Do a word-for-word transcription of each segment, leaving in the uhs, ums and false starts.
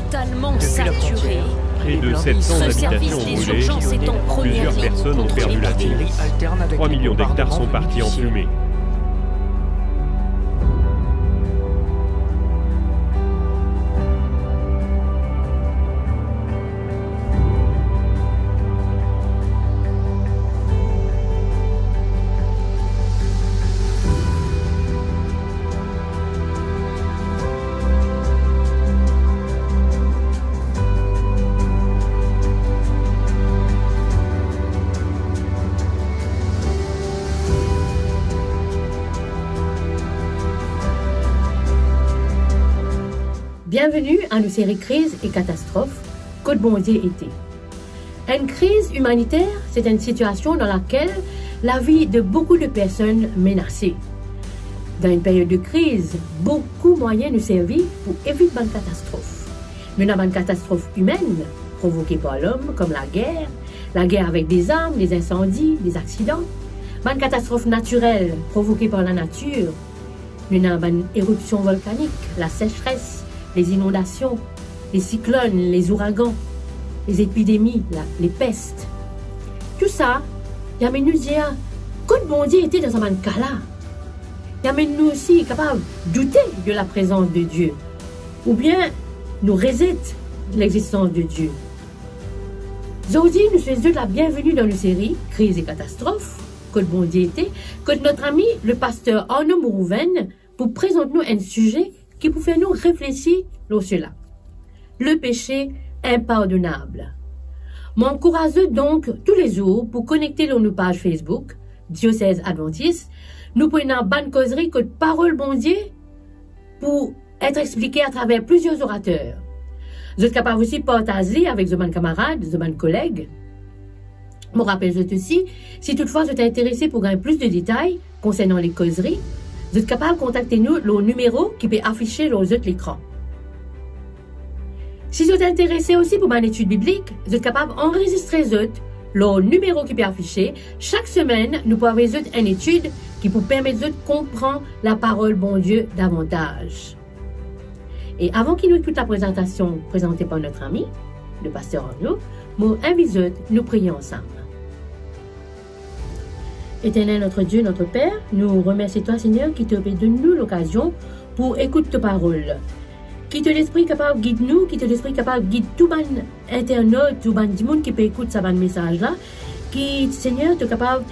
Totalement saturé. Près de sept cents habitations ont brûlé, plusieurs personnes ont perdu la vie. Trois millions d'hectares sont partis en fumée. Bienveni a nou seri Kriz e Katastrof, Kot Bondie Ete. Enn kriz imaniter, se enn sitiasion dan lakel lavi de boukou de personn menase. Dan enn period de kriz, boukou mwayin nou servi pou evit bann katastrof. Nou ena bann katastrof imenn provoke par lom, kom lager, lager avek dezarm, dezinsandi, dezaksidan, bann katastrof natirel provoke par lanatir, nou ena bann eripsion volkanik, lasesres, lezinondasion, lesiklonn, lezouragan, lezepidemi, la, lepest. Tousala, li amenn nou dir, kot Bondie ete dan sa bann ka la? Li amenn nou osi kapav doute de laprezans de Die, oubien nou rezet lexistans de Die. Zordi, nou swet zot labienveni dan nou seri Kriz e Katastrof, Kot Bondie Ete, kot nou ami, le paster Arnaud Mourouven, pou prezant nou enn size ki pou fer nou reflesi lor sela. Le péché impardonnable. Mo ankouraz zot donk toulezour pou konekte lor nou paz Facebook, Diosez Advantis. Nou pou ena bann kozri kot parol Bondie pou et explike atraver plizier orater. Zot kapav osi partaz li avek zot bann kamarad, zot bann koleg. Mo rapel zot osi, si toutfwa zot interese pou gagn plis de detay konsernan le kozri, zot kapav kontakte nou lor nimero ki pe afise lor zot lekran. Si zot interese osi pou bann etid biblik, zot kapav anrezistre zot lor nimero ki pe afise. Sak semenn, nou pou avoy zot enn etid ki pou permet zot konpran laparol Bondie davantaz. E avan ki nou ekout laprezantasion prezante par nou ami, le paster Arnaud, mo invit zot nou priye ansam. Éternel notre Dieu, notre Père, nous remercions toi, Seigneur, ki to pe donn nou lokazion pou ekout to parol. Ki to Lespri kapav gid nou, ki to Lespri kapav gid tou bann internot, tou bann dimoun ki pe ekout sa bann mesaz la, ki, Seigneur, to kapav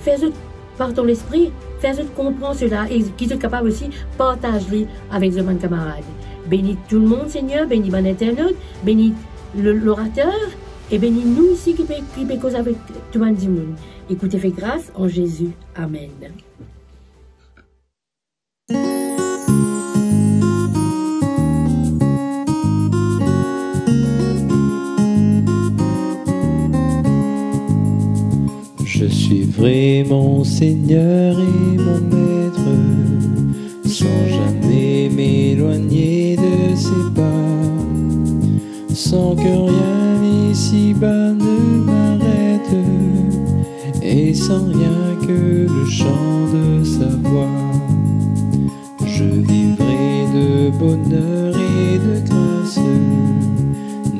fer zot par to Lespri, fer zot konpran sela e ki zot kapav osi partaz li avek zot bann kamarad. Beni tou lemonn, Seigneur, beni bann internot, beni le, lorater, e beni nou osi ki pe, ki pe koz avek tou bann dimoun. Ekout e fer gras an Zezi. Amen. Je suivrai mon Seigneur et mon Maître, sans jamais m'éloigner de ses pas. Sans que rien ici-bas ne m'arrête, et sans rien que le chant de sa voix. Je vivrai de bonheur et de grâce,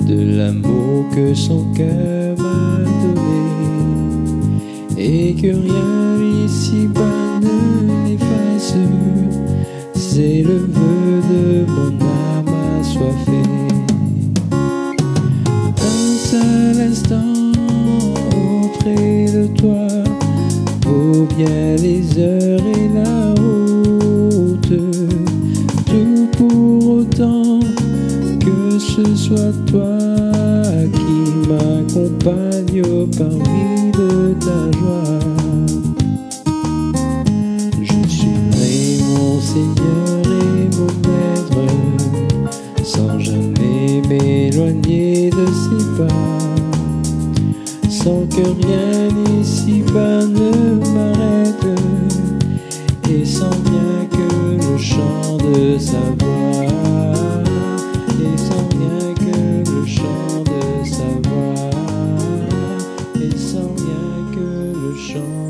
de l'amour que son cœur m'a donné, et que rien ici-bas ne l'efface. C'est le vœu de mon âme assoiffée. Un seul instant auprès de toi, pour bien les heures et la route. Tout pour autant que ce soit toi qui m'accompagne au parvis de ta joie. Je suivrai mon Seigneur et mon Maître, sans jamais m'éloigner de ses pas, sans que rien ici-bas ne m'arrête, et sans rien que le chant de sa voix, et sans rien que le chant de sa voix, et sans rien que le chant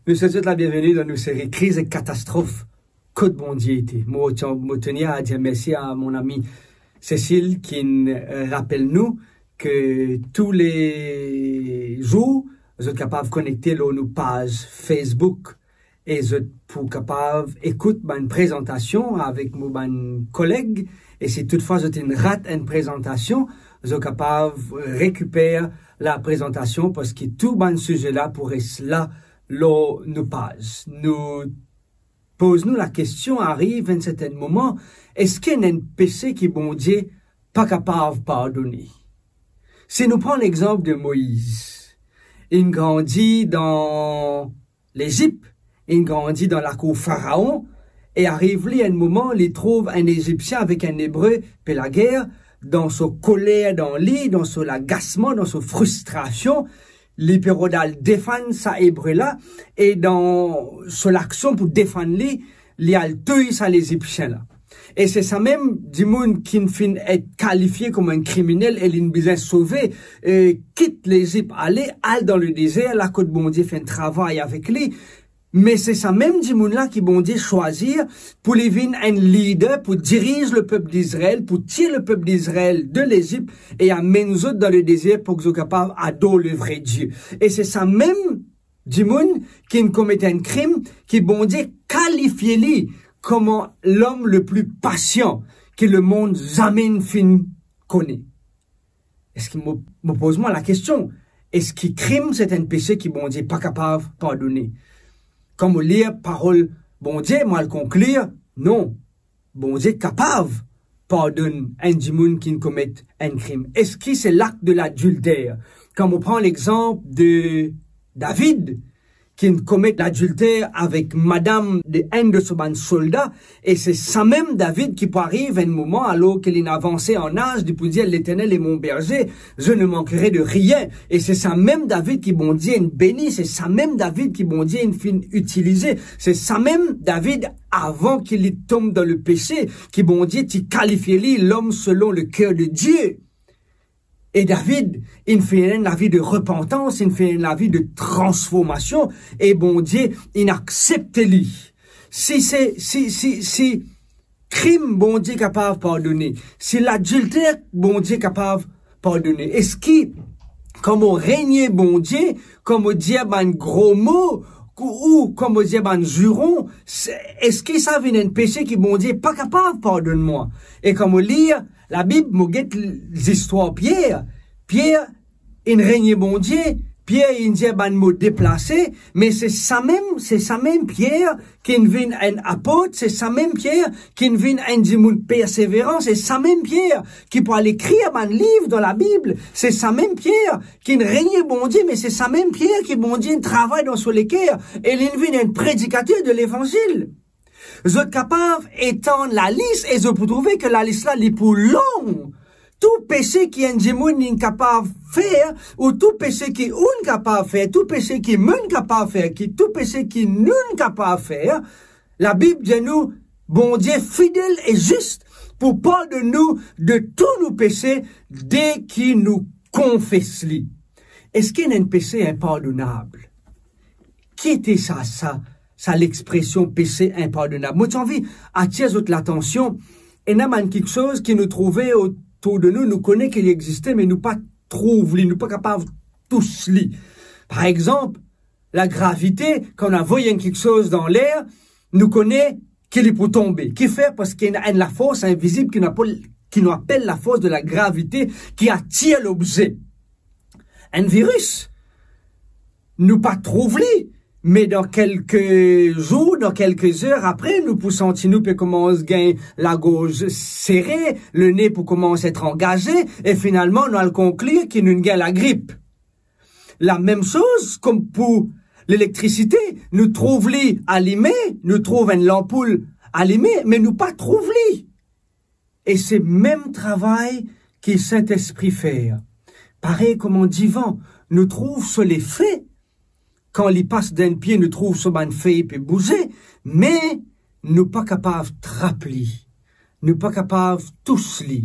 Nou swet zot labienveni dan nou seri Kriz ek Katastrof, Kot Bondie ete? Mo ti, mo teni a dir mersi a mon ami Cécile ki'nn, eh, rapel nou ke toule zour zot kapav konekte lor nou paz Facebook e zot pou kapav ekout bann prezantasion avek mo bann koleg, e si toutfwa zot inn rat enn prezantasion, zot kapav rekiper laprezantasion, parski tou bann size la pou res la lor nou paz. Nou poz nou lakestion, ariv enn sertenn moman, eski ena enn pese ki Bondie pa kapav pardone? Si nou pran lexanp de Moiz, inn grandi dan Lezip, inn grandi dan lakour Faraon, e ariv li enn moman, li trouv enn Ezipsien avek enn Ebre pe lager, dan so koler dan li, dan so lagasman, dan so fristrasion, li pe rod al defann sa Ebre la, e dan so laksion pou defann li, li al touy sa Lezipsien la. E se samem dimoun ki'nn finn et kalifie kouma enn kriminel e li'nn bizin sove, e kit Lezip ale, al dan ledezer, la kot Bondie fer enn travay avek li. Me se samem dimoun la ki Bondie swazir pou li vinn enn lider, pou diriz lepep Izrael, pou tir lepep Izrael de Lezip e amenn zot dan ledezer pou ki zot kapav ador le vre Die. E se samem dimoun ki'nn komet enn krim ki Bondie kalifie li kouma lom le pli pasian ki lemond zame inn finn kone. Eski mo, mo poz mwa lakestion, eski krim se enn pese ki Bondie pa kapav pardone? Kan mo lir parol Bondie, mo al konklir, non. Bondie kapav pardonn enn dimoun ki'nn komet enn krim. Eski se lak de ladilter? Kan mo pran lexanp de David, ki'nn komet ladilter avek madam de enn de so bann solda, e se samem David ki pou ariv enn moman, alor ki li'nn avanse an az, li pou dir, Leternel est mon berger, je ne manquerai de rien. E se samem David ki Bondie inn beni, se samem David ki Bondie inn finn itilize, se samem David, avan ki li tom dan lepese, ki Bondie ti kalifie li lom selon le ker de Die. E David, inn finn ena enn lavi de repantans, inn finn ena enn lavi de transformasion, e Bondie inn aksepte li. Si se, si, si, si krim Bondie kapav pardone, si ladilter Bondie kapav pardone, eski kan mo renie Bondie, kan mo dir bann gro mo, ou, ou kan mo dir bann ziron, se, eski sa vinn enn pese ki Bondie pa kapav pardonn mwa? E kan mo lir Labib, mo get l-, zistwar Pier. Pier inn renie Bondie, Pier inn dir bann mo deplase, me se samem, se samem Pier ki'nn vinn enn apot, se samem Pier ki'nn vinn enn dimoun perseveran, se samem Pier ki pou al ekrir bann liv dan Labib, se samem Pier ki'nn renie Bondie, me se samem Pier ki Bondie inn travay dan so leker, e li'nn vinn enn predikater de levanzil. Zot kapav etann lalis e zot pou trouve ki lalis la, li pou long. Tou pese ki enn dimoun inn kapav fer, ou tou pese ki ou'nn kapav fer, tou pese ki mo'nn kapav fer, ki tou pese ki nou'nn kapav fer, Labib dir nou, Bondie fidel e zis pou pardonn nou de tou nou pese deki nou konfes li. Eski ena enn pese inpardonab? Ki ete sa, sa, sa lexpresion pese inpardonab? Mo ti anvi atir zot latansion, ena bann kiksoz ki nou trouve otour de nou, nou kone ki li existe, me nou pa trouv li, nou pa kapav tous li. Par exanp, lagravite, kan nou avoy enn kiksoz dan ler, nou kone ki li pou tonbe. Kifer? Parski ena enn lafors invizib ki nou apel, ki nou apel lafors de lagravite ki atir lobze. Enn viris, nou pa trouv li, me dan kelke zour, dan kelke zer apre, nou pou santi nou pe koumans gagn lagorz sere, lene pou koumans et angaze, e finalman nou al konklir ki nou gagn lagrip. Lamem soz kom pou lelektrisite, nou trouv li alime, nou trouv enn lanpoul alime, me nou pa trouv li. E se mem travay ki Sintespri fer. Parey kouma divan, nou trouv so lefe. Kan li pas dan enn pie, nou trouv so bann fey pe bouze, me nou pa kapav trap li. Nou pa kapav tous li.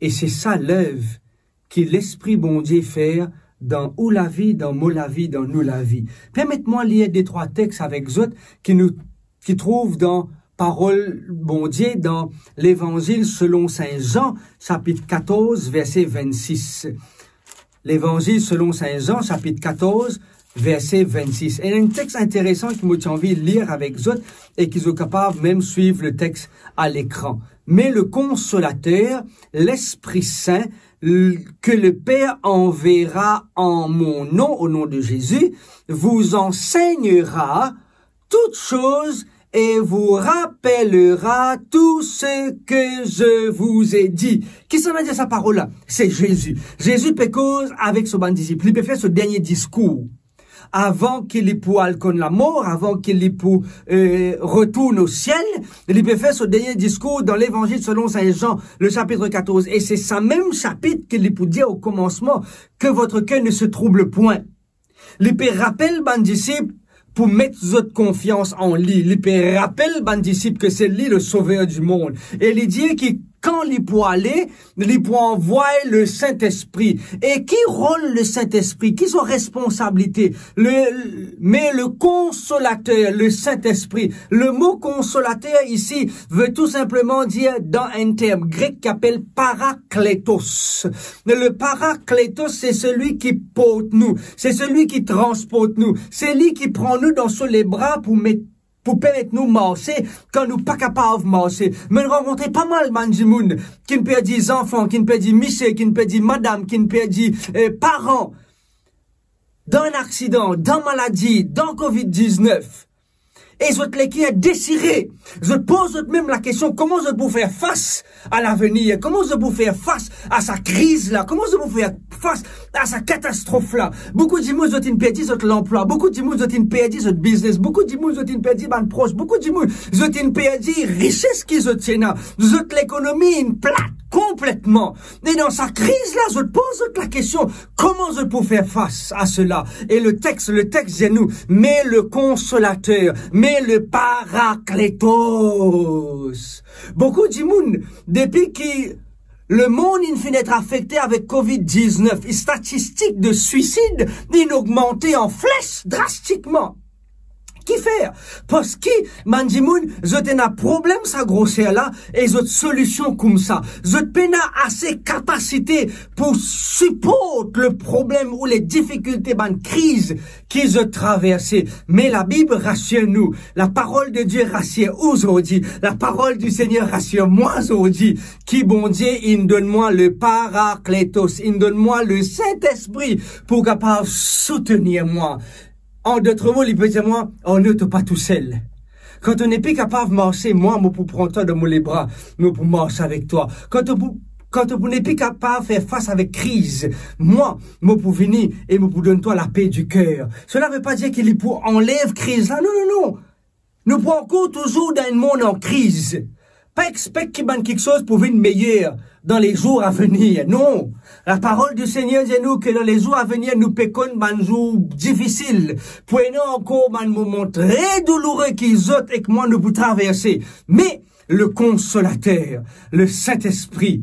E se sa lev ki Lespri Bondie fer dan ou lavi, dan mo lavi, dan nou lavi. Permet mwa lir de trwa text avek zot ki nou, ki trouv dan Parol Bondie, dan Levanzil selon Sin Zan, sapit katorz, verse vennsis. Levanzil selon Sin Zan, sapit katorz, verse vennsis. Ena enn text interesan ki mo ti anvi lir avek zot e ki zot kapav mem swiv le text a lekran. "Mais le Consolateur, l'Esprit Saint, l-, que le Père enverra en mon nom, au nom de Jésus, vous enseignera toutes choses et vous rappellera tout ce que je vous ai dit." Kisannla dir sa parol la? Se Zezi. Zezi pe koz avek so bann disip. Li pe fer so dernie diskour avan ki li pou al konn lamor, avan ki li pou, eh, retourn o siel. Li pe fer so dernie diskour dan Levanzil selon Sin Zan, le sapit katorz. E se sa mem sapit ki li pou dir o komansman, "Que votre cœur ne se trouble point." Li pe rapel bann disip pou met zot konfians an li. Li pe rapel bann disip ke se li le Sauveur du monde. E li dir ki kan li pou ale, li pou anvway le Sint-Espri. E ki rol le Sint-Espri? Ki so responsabilite? Le, mais le Consolateur, le Saint-Esprit. Le mo Consolateur isi ve tou sinpleman dir, dan enn term grek ki apel Parakletos. Le Parakletos, se selwi ki port nou, se selwi ki transport nou, se li ki pran nou dan so lebra pou met, pou permet nou marse kan nou pa kapav marse. Mo'nn rankontre pa mal bann dimoun ki'nn perdi zanfan, ki'nn perdi misie, ki'nn perdi madam, ki'nn perdi, eh, paran, dan enn aksidan, dan maladi, dan covid diznef. E zot leker desire. Zot poz zot mem lakestion, kouma zot pou fer fas a lavenir? Kouma zot pou fer fas a sa kriz la? Kouma zot pou fer fas a sa katastrof la? Boukou dimoun zot inn perdi zot lanplwa. Boukou dimoun zot inn perdi zot biznes. Boukou dimoun zot inn perdi bann pros. Boukou dimoun zot inn perdi rises ki zot ti ena. Zot lekonomi inn plat konpletman. E dan sa kriz la, zot poz zot lakestion, kouma zot pou fer fas a sela? E le text, le text dir nou, "Mais le Consolateur, mais le Parakletos." Boukou dimoun, depi ki lemond inn finn et afekte avek covid diznef, statistik de swisid inn ogmante an fles drastikman. Kifer? Parski bann dimoun, zot ena problem sa groser la, e zot solision koumsa. Zot pena ase kapasite pou siport le problem ou le difikilte, bann kriz ki zot traverse. Me Labib rasir nou, laparol de Die rasir ou zordi, laparol di Segner rasir mwa zordi, ki Bondie inn donn mwa le Parakletos, inn donn mwa le Sint-Espri pou kapav soutenir mwa. An dot mo, li pe dir mwa, "Oh non, to pa tousel. Kan to nepli kapav marse, mwa, mo pou pran twa dan mo lebra, mo pou marse avek twa. Kan to pou, kan to pou nepli kapav fer fas avek kriz, mwa, mo pou vini e mo pou donn twa lape di ker." Sela ve pa dir ki li pou anlev kriz la. Non, non, non. Nou pou ankor touzour dan enn mond an kriz. Pa expek ki bann kiksoz pou vinn meyer dan lezour avenir. Non. Laparol di Segner dir nou ke dan lezour avenir, nou pe konn bann zour difisil. Pou ena ankor bann moman tre douloure ki zot ek mwa nou pou traverse. Me le Consolateur, le Sint-Espri,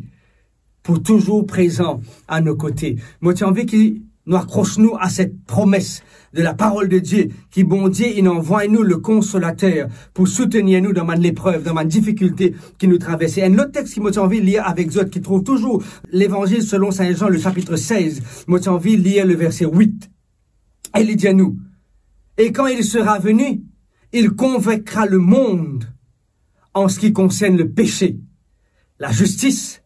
pou touzour prezan a nou kote. Mo ti anvi ki nou akros nou a set promes de laparol de Die, ki Bondie inn anvway nou le Consolateur pou soutenir nou dan bann leprev, dan bann difikilte ki nou traverse. Enn lot text ki mo ti anvi lir avek zot, ki trouv touzour Levanzil selon Sin Zan, le sapit sez. Mo ti anvi lir le verse wit. E li dir nou, "Et quand il sera venu, il convaincra le monde en ce qui concerne le péché, la justice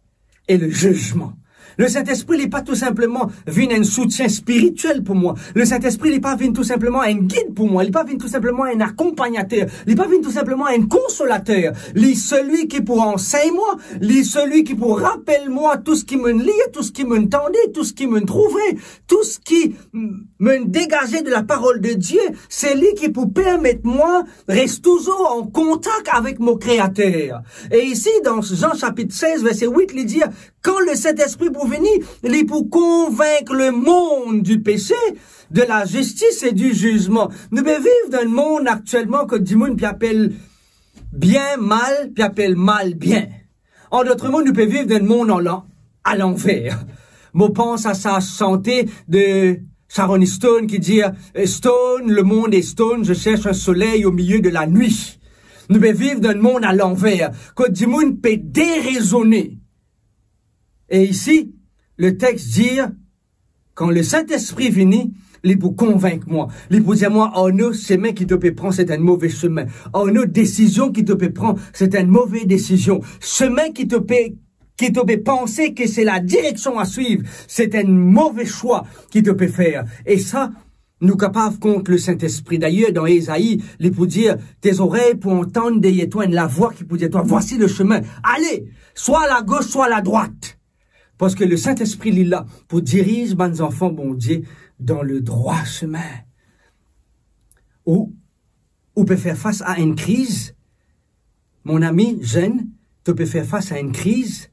et le jugement." Le Sint-Espri, li pa tou sinpleman vinn enn soutien spiritiel pou mwa. Le Sint-Espri, li pa vinn tou sinpleman enn gid pou mwa. Li pa vinn tou sinpleman enn akonpagnater. Li pa vinn tou sinpleman enn konsolater. Li selwi ki pou ansegn mwa. Li selwi ki pou rapel mwa tou seki mo'nn lir, tou seki mo'nn tande, tou seki mo'nn trouve, tou seki, mm, mo'nn degaze de laparol de Die. Se li ki pou permet mwa res touzour an kontak avek mo Kreater. E isi, dan Zan sapit sez, verse wit, li dir, "Quand le Saint-Esprit pou vini, li pou konvink lemond di pese, de lazistis e di zizman." Nou pe viv dan enn mond aktielman kot dimoun pe apel bien mal, pe apel mal bien. An dot mo, nou pe viv dan enn mond alan-, alanver. Mo pans a sa sante de Sharon Stone ki dir, eh, "Stone, le monde est stone, je cherche un soleil au milieu de la nuit." Nou pe viv dan enn mond alanver, kot dimoun pe derezone. E isi, le text dir, kan Lesintespri vini, li pou konvink mwa. Li pou dir mwa, "Arnaud, semin ki to pe pran, se enn move semin. Arnaud, desizion ki to pe pran, se enn move desizion. Semin ki to pe, ki to pe panse ke se la direksion a swiv, se enn move swa ki to pe fer." E sa, nou kapav kont Lesintespri. Dayer, dan Ezai, li pou dir, "Tes oreilles pou antann deryer twa enn lavwa ki pou dir twa, 'Voici le chemin. Allez, soit à la gauche, soit à la droite.'" Parski Lesintespri, li la pou diriz bann zanfan Bondie dan le drwa semin. Ou, ou pe fer fas a enn kriz, mon ami, zenn, to pe fer fas a enn kriz,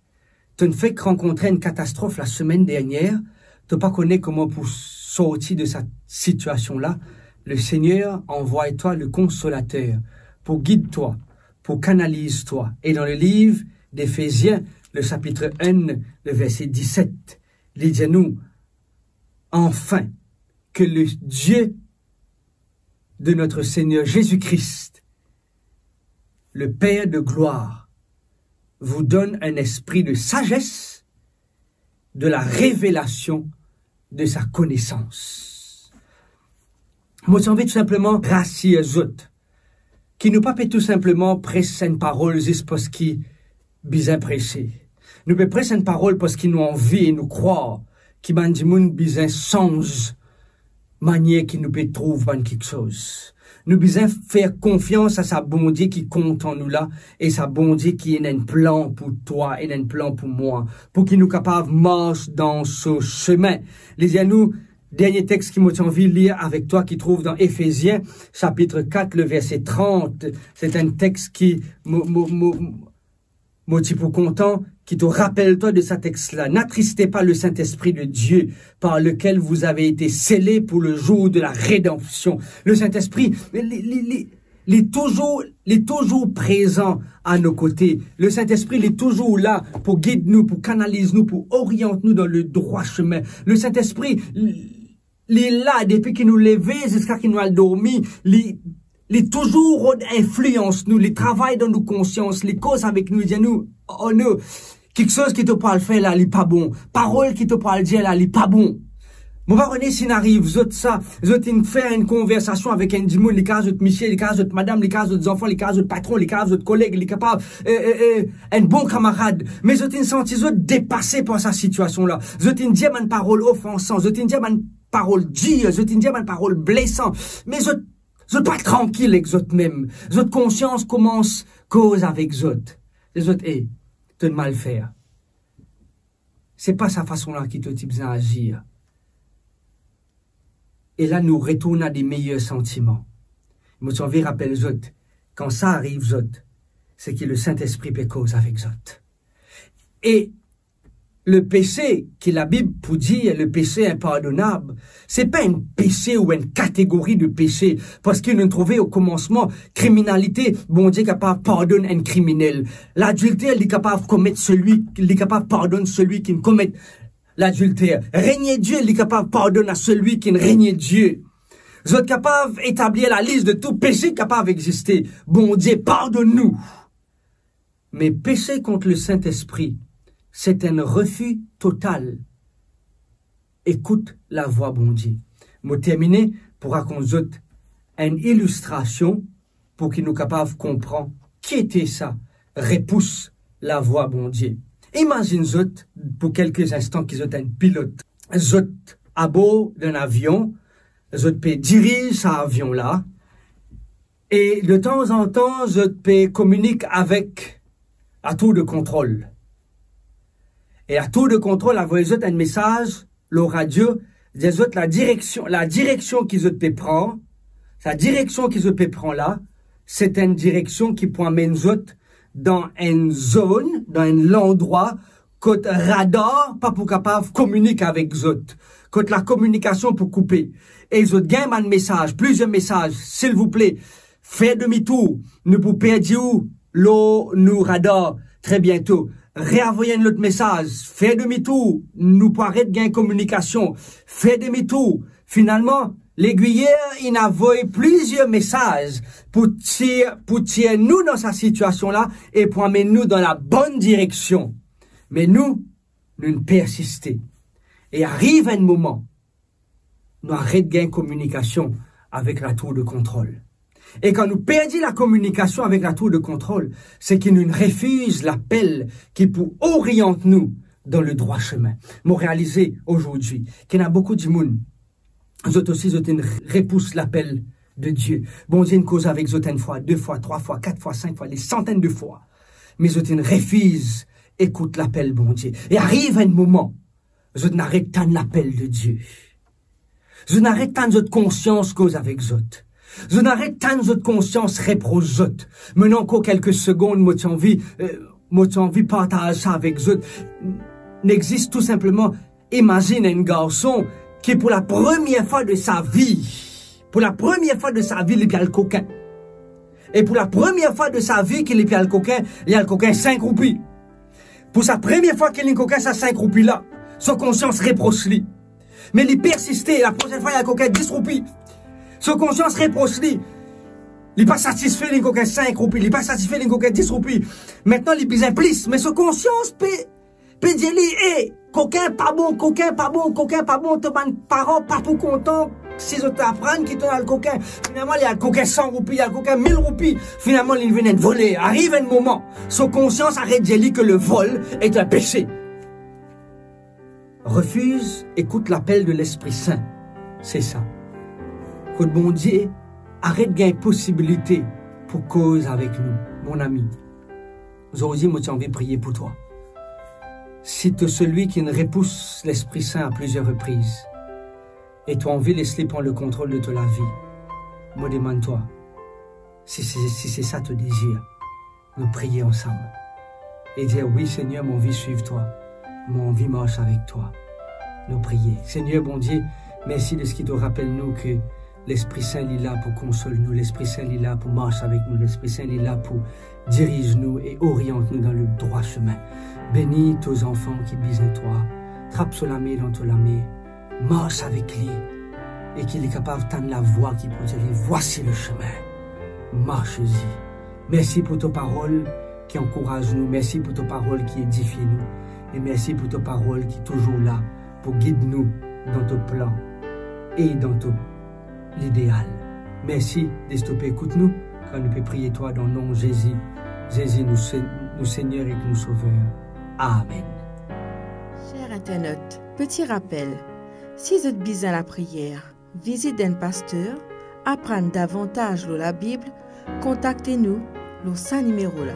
to finn fek rankontre enn katastrof lasemenn dernier, to pa kone kouma pou sorti de sa sitiasion la, Lesegner anvway twa le Konsolater pou gid twa, pou kanaliz twa. E dan le liv d'Efezien, le sapit enn, le verse diset, li dir nou, "Enfin, que le Dieu de notre Seigneur Jésus-Christ, le Père de gloire, vous donne un esprit de sagesse, de la révélation, de sa connaissance." Mo ti anvi tou sinpleman rasir zot ki nou pa pe tou sinpleman pres enn parol zis parski bizin prese. Nou pe pres enn parol parski nou anvi e nou krwar ki bann dimoun bizin sanz manier ki nou pe trouv bann kiksoz. Nou bizin fer konfians a sa Bondie ki kontan nou la, e sa Bondie ki ena enn plan pou twa, ena enn plan pou mwa, pou ki nou kapav mars dan so semin. Li dir nou, dernie text ki mo ti anvi lir avek twa, ki trouv dan Efezien, sapit kat, le verse trant. Se enn text ki mo, mo, mo, mo ti pou kontan ki to rapel twa de sa text la. "N'attristez pas le Saint-Esprit de Dieu, par lequel vous avez été scellés pour le jour de la rédemption." Lesintespri, li, li, li, li touzour, li touzour prezan a nou kote. Lesintespri, li touzour la pou gid nou, pou kanaliz nou, pou oriant nou dan le drwa semin. Lesintespri, li, li la depi ki nou leve ziska ki nou al dormi. Li, li touzour rod inflians nou, li travay dan nou konsians, li koz avek nou, li dir nou, "Oh non, kiksoz ki to pou al fer la, li pa bon. Parol ki to pou al dir la, li pa bon." Mo pa kone si inn ariv zot sa, zot inn fer enn konversasion avek enn dimoun, li kapav zot misie, li kapav zot madam, li kapav zot zanfan, li kapav zot patron, li kapav zot koleg, li kapav, eh, eh, eh, enn bon kamarad. Me zot inn santi zot depase par sa sitiasion la. Zot inn dir bann parol ofansan, zot inn dir bann parol dir, zot inn dir bann parol blesan. Me zot, zot pa trankil ek zot mem. Zot konsians koumans koz avek zot. Dir zot, "Eh, to inn mal fer. Se pa sa fason la ki to ti bizin azir." E la nou retourn a de meyer santiman. Mo ti anvi rapel zot, kan sa ariv zot, se ki Lesintespri pe koz avek zot. E lepese ki Labib pou dir lepese inpardonab, se pa enn pese ou enn kategori de pese, parski nou trouve o koumansman, kriminalite, Bondie kapav pardonn enn kriminel. Ladilter, li kapav komet selwi, li kapav pardonn selwi ki komet ladilter. Renie Die, li kapav pardonn a selwi ki renie Die. Zot kapav etablir lalis de tou pese ki kapav existe. Bondie pardonn nou. Me pese kont Lesintespri, se enn refi total. Ekout lavwa Bondie. Mo termine pou rakont zot enn ilistrasion pou ki nou kapav konpran ki ete sa repous lavwa Bondie. Imazinn zot pou kelke zinstan ki zot enn pilot. Zot abor dan avion, zot pe diriz sa avion la, e de tanzantan zot pe kominik avek latour de kontrol. E latour de kontrol avoy zot enn mesaz lor radio, dir zot ladireksion, ladireksion ki zot pe pran, sa direksion ki zot pe pran la, se enn direksion ki pou amenn zot dan enn zone, dan enn landrwa kot radar pa pou kapav kominik avek zot, kot lakominikasion pou koupe. E zot gagn bann mesaz, plizier mesaz, "Silvouple, fer demitour, nou pou perdi ou lor nou radar tre biento. reavoy enn lot mesaz, fer demitour, nou pou aret gagn kominikasion, fer demitour. Finalman, legwiyer inn avoy plizier mesaz pou tir, pou tir nou dan sa sitiasion la e pou amenn nou dan labonn direksion. Me nou, nou persiste. E ariv enn moman, nou aret gagn kominikasion avek latour de kontrol. E kan nou perdi lakominikasion avek latour de kontrol, se ki nou refiz lapel ki pou oriant nou dan le drwa semin. Mo realize azordi ki ena boukou dimoun, zot osi, zot inn repous lapel de Die. Bondie inn koz avek zot enn fwa, de fwa, trwa fwa, kat fwa, sink fwa, de santenn de fwa. Me zot inn refiz ekout lapel Bondie. E ariv enn moman, zot inn aret tann lapel de Die. Zot inn aret tann zot konsians koz avek zot. Zot inn aret tann zot konsians repros zot. Mo ena ankor kelke segond, mo ti anvi, eh, mo ti anvi partaz sa avek zot. Inn existe tou sinpleman, imazinn enn garson ki pou lapremier fwa de sa vi, pou lapremier fwa de sa vi, li pe al kokin. E pou lapremier fwa de sa vi ki li pe al kokin, li al kokin sink roupi. Pou sa premie fwa ki li kokin sa sink roupi la, so konsians repros li. Me li persiste, laprosenn fwa li al kokin dis roupi. So konsians repros li. Li pa satisfe li kokin sink roupi, li pa satisfe li kokin dis roupi. Aster li bizin plis, me so konsians pe, pe dir li, "E, kokin pa bon, kokin pa bon, kokin pa bon, to bann paran pa pou kontan si zot aprann ki to al kokin." Finalman, li al kokin san roupi, li al kokin mil roupi. Finalman, li vinn enn voler. Ariv enn moman, so konsians aret dir li ke le vol est un péché. Refiz ekout lapel de Lespri Sin. Se sa. Kot Bondie aret gagn posibilite pou koz avek nou, mon ami. Zordi, mo ti anvi priye pou twa. Si to selwi ki inn repous Lespri Sin a plizier repriz, e to anvi les li pran le kontrol de to lavi, mo demann twa, si, si, si se sa to dezir, nou priye ansam. E dir, "Wi, Segner, mo anvi swiv twa. Mo anvi mars avek twa." Nou priye. Segner Bondie, mersi deski to rapel nou ke Lespri Sin li la pou konsol nou, Lespri Sin li la pou mars avek nou, Lespri Sin li la pou diriz nou e oriant nou dan le drwa semin. Beni to zanfan ki bizin twa. Trap so lame dan to lame. Mars avek li e ki li kapav tann lavwa ki pou dir li, "Voici le chemin." Mars zi. Mersi pou to parol ki ankouraz nou. Mersi pou to parol ki edifie nou. E mersi pou to parol ki touzour la pou gid nou dan to plan e dan to lideal. Mersi deski to pe ekout nou kan nou pe priye twa dan nom Zezi. Zezi, nou Se-, nou Segner ek nou Sover. Amen. Cher internaute, petit rappel, si zot bizin lapriyer, vizit enn paster, aprann davantaz lor Labib, kontakte nou lor sa nimero la,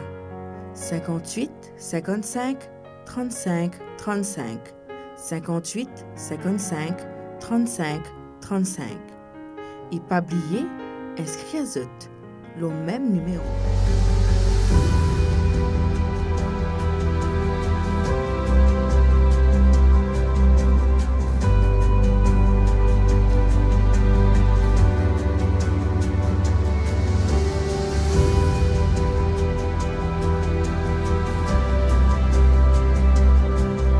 cinquante-huit cinquante-cinq trente-cinq trente-cinq, cinquante-huit cinquante-cinq trente-cinq trente-cinq. E pa bliye inskrir zot lor mem nimero.